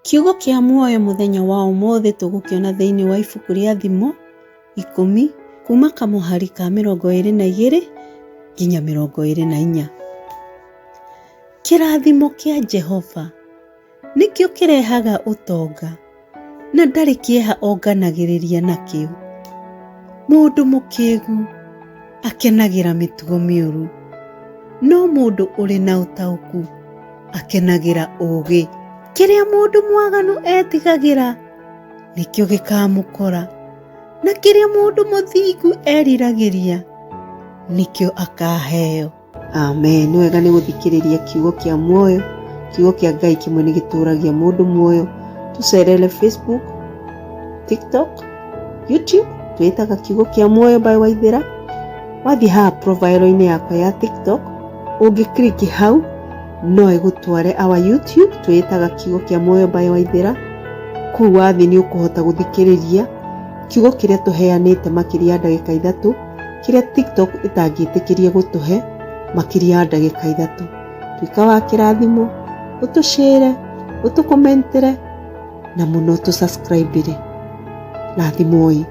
Kiugo kĩa muoyo mũthenya wa ũmũthĩ tũgũkĩona thĩinĩ wa ibuku rĩa Thimo 10 kuma kamũhari ka 22 nginya 24. Kĩrathimo kĩa Jehova nĩkĩo kĩrehaga ũtonga, na ndarĩ kĩeha onganagĩrĩria nakĩo. Mũndũ mũkĩgu akenagĩra mĩtugo mĩũru, no mũndũ ũrĩ na ũtaũku akenagĩra ũũgĩ. Kĩrĩa mũndũ mwaganu etigagĩra nĩkĩo gĩkamũkora, na kĩrĩa mũndũ mũthingu eriragĩria nĩkĩo akaheo. Amen. Nĩ wega nĩ gũthikĩrĩria kiugo kĩa muoyo. Kiugo kĩa Ngai kĩmwe nĩ gĩtũragia mũndũ muoyo. Tũcerere Facebook, TikTok, YouTube, twĩtaga kiugo kĩa muoyo by Waithĩra. Wathiĩ haha profile-inĩ yakwa ya TikTok, ũngĩ click hau no ĩgũtware our YouTube, twĩtaga kiugo kĩa muoyo by Waithĩra. Kũu wathiĩ nĩ ũkũhota gũthikĩrĩria kiugo kĩrĩa tũheanĩte makĩria ya ndagĩka 3, kĩrĩa TikTok ĩtangĩtĩkĩria gũtũhe makĩria ya ndagĩka 3. Tuĩka wa kĩrathimo, ũtũshare, ũtũcommentĩre na mũno ũtũsubscribe-ire. Rathimoi.